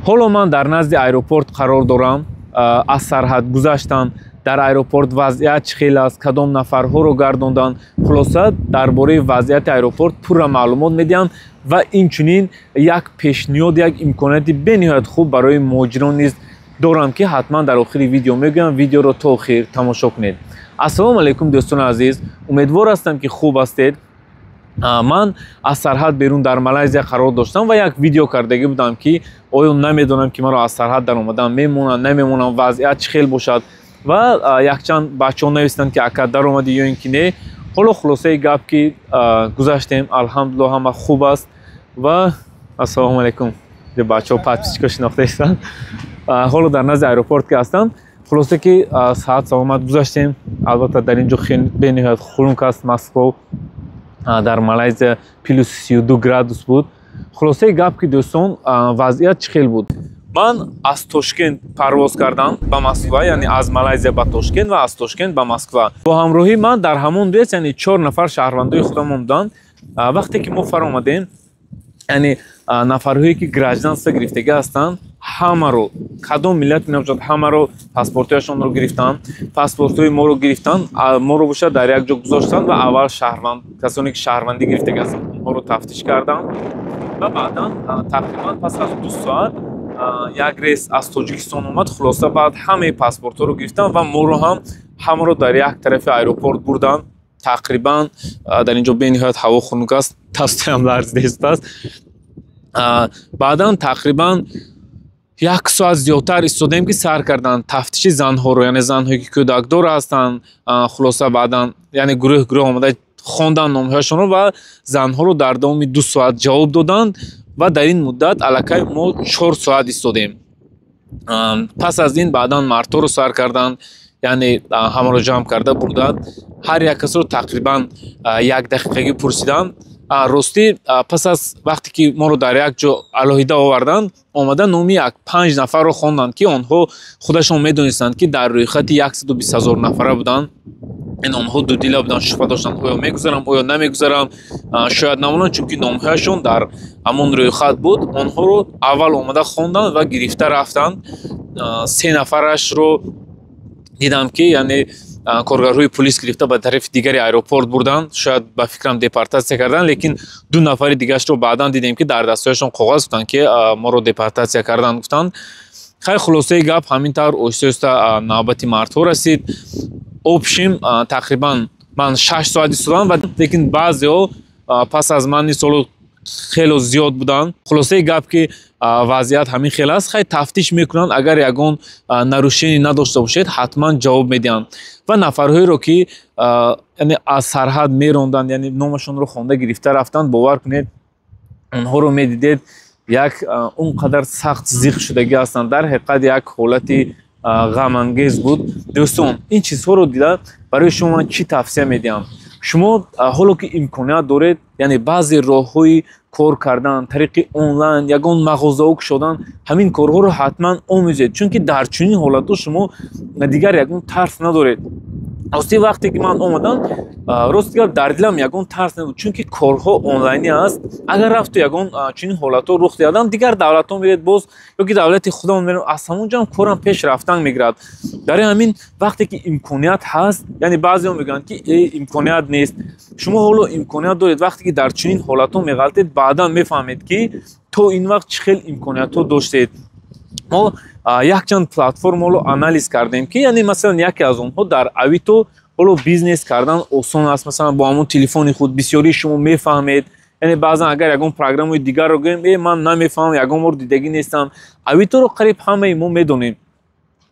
Ҳоло ман дар назди аэропорт қарор дорам, аз сарҳад гузаштам. Дар аэропорт вазъият чӣ хел аст, кадом нафарҳоро гардонданд, хулоса, дар бораи вазъияти аэропорт пурра маълумот медиҳам ва инчунин як пешниҳод, як имконияти бениҳоят хуб барои муҳоҷирон низ дорам, ки ҳатман дар охири видео мегӯям. Видеоро то охир тамошо кунед. Ассалому алайкум, дӯстони азиз, умедвор ҳастам, ки хуб ҳастед. Ман аз сарҳад берун дар Малайзия қарор доштам ва як видео кардагӣ будам, ки оё намедонам, ки маро аз сарҳад даромадан мемонанд, намемонанд, вазъият чӣ хел бошад. Ва якчанд бачаҳо навистанд, ки ака, даромадӣ ё ин ки не. Ҳоло хулосаи гап, ки гузаштем, алҳамдулилло, ҳама хуб аст. Ва ассалому алайкум, бачаҳо, подписчико шинохта истанд. Ҳоло дар назди аэропорт ки ҳастам, хулоса, ки саҳат саломат гузаштем. Албатта, дар ин ҷо бениҳоят хунук аст, Москва. Дар Малайзия плюс 32 градус буд. Хулосаи гап, ки, дӯстон, вазъият чӣ хел буд? Ман аз Тошкент парвоз кардам ба Москва, яъне аз Малайзия ба Тошкент ва аз Тошкент ба Москва. Бо ҳамроҳии ман дар ҳамон рейс, яъне чор нафар шаҳрвандои худамон буданд. Вақте ки мо фаромадем, яъне нафарҳое, ки гражданство гирифтагӣ ҳастанд, ҳамаро, кадом миллате набошад, ҳамаро паспортҳояшонро гирифтанд, паспортҳои моро гирифтанд, моро бошад дар як ҷо гузоштанд ва аввал шаҳрванд, касоне ки шаҳрвандӣ гирифтагӣ ҳастанд, онҳоро тафтиш карданд. Ва баъдан тақрибан пас аз 2 соат як рейс аз Тоҷикистон омад. Хулоса, баъд ҳамаи паспортҳоро гирифтанд ва моро ҳам ҳамаро дар як тарафи аэропорт бурданд. Тақрибан дар ин ҷо бениҳоят ҳаво хунук аст, дастҳоям ларзида истодааст. Баъдан тақрибан як соат зиёдтар истодем, ки сар карданд тафтиши занҳоро, яъне занҳое, ки кӯдакдор ҳастанд. Хулоса, баъдан, яъне гурӯҳ гурӯҳ омада хонданд номҳояшонро ва занҳоро дар давоми 2 соат ҷавоб доданд. Ва дар ин муддат аллакай мо 4 соат истодем. Пас аз ин баъдан мардҳоро сар карданд, яъне ҳамаро ҷамъ карда бурданд, ҳар як касро тақрибан як дақиқагӣ пурсиданд. Ростӣ, пас аз вақте ки моро дар як ҷо алоҳида оварданд, омада номи як панҷ нафарро хонданд, ки онҳо худашон медонистанд, ки дар рӯйхати 120 000 нафара буданд. Ин онҳо дудила буданд, шубҳа доштанд: оё мегузарам, оё намегузарам, шояд намонанд, чунки номҳояшон дар ҳамон рӯйхат буд. Онҳоро аввал омада хонданд ва гирифта рафтанд. Се нафарашро дидам, ки яъне коргарҳои пулис гирифта ба тарафи дигари аэропорт бурданд, шояд, ба фикрам, депортатсия карданд. Лекин ду нафари дигарашро баъдан дидем, ки дар дастҳояшон коғаз гуфтанд, ки моро депортатсия карданд, гуфтанд. Хайр, хулосаи гап, ҳамин тавр оҳиста оҳиста навбати мардҳо расид. Общем, тақрибан ман 6 соат истодам, лекин баъзеҳо пас аз ман низ ҳоло хело зиёд буданд. Хулосаи гап, ки вазъият ҳамин хел аст. Хай, тафтиш мекунанд, агар ягон нарушение надошта бошед, ҳатман ҷавоб медиҳанд. Ва нафарҳоеро, ки яъне аз сарҳад меронданд, яъне номашонро хонда гирифта рафтанд, бовар кунед, онҳоро медидед, як он қадар сахт зиқ шудагӣ ҳастанд. Дар ҳақиқат, як ҳолати ғамангез буд. Дӯстон, ин чизҳоро дида, барои шумо ман чӣ тавсия медиҳам? Шумо ҳоло ки имконият доред, яъне баъзе роҳҳои кор кардан тариқи онлайн, ягон мағозаҳо кушодан, ҳамин корҳоро ҳатман омӯзед, чунки дар чунин ҳолатҳо шумо дигар ягон тарс надоред. Рости, вақте ки ман омадам, рости гап, дар дилам ягон тарс набуд, чунки корҳо онлайнӣ аст. Агар рафту ягон чунин ҳолатҳо рух диҳадам, дигар давлатҳо меред боз ё ки давлати худамон мерем, аз ҳамон ҷоам корам пеш рафтан мегирад. Барои ҳамин, вақте ки имконият ҳаст, яъне баъзеҳо мегӯянд, ки имконият нест. Шумо ҳоло имконият доред. Вақте ки дар чунин ҳолатҳо меғалтед, баъдан мефаҳмед, ки то ин вақт чӣ хел имкониятҳо доштед. Мо якчанд платформ ҳоло анализ кардем, ки яъне масалан яке аз онҳо дар Авито. Ҳоло бизнес кардан осон аст, масалан, бо ҳамон телефони худ. Бисёрии шумо мефаҳмед, яъне баъзан агар ягон программаи дигарро гӯем, э, ман намефаҳмам, ягон бор дидагӣ нестам. Авиторо қариб ҳамаи мо медонем.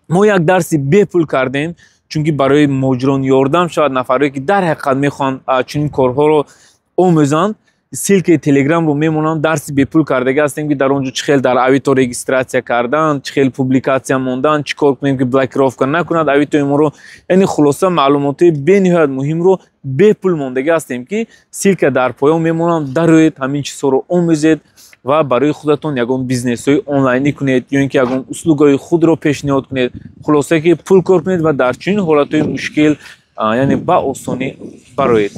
Мо як дарси бепул кардем, чунки барои муҳоҷирон ёрдам шавад, нафарое, ки дар ҳақиқат мехоҳанд чунин корҳоро омӯзанд. Ссылкаи Телеграмро мемонам. Дарси бепул кардагӣ ҳастем, ки дар он ҷо чӣ хел дар Авито регистрация кардан, чӣ хел публикатсия мондан, чӣ кор кунем, ки блокировка накунад Авитои моро. Яъне хулоса, маълумотҳои бениҳоят муҳимро бепул мондагӣ ҳастем, ки ссылка дар поён мемонам. Дароед, ҳамин чизҳоро омӯзед ва барои худатон ягон бизнесҳои онлайнӣ кунед ё ин ки ягон услугаҳои худро пешниҳод кунед. Хулоса, ки пул кор кунед ва дар чунин ҳолатҳои мушкил, яъне ба осонӣ бароед.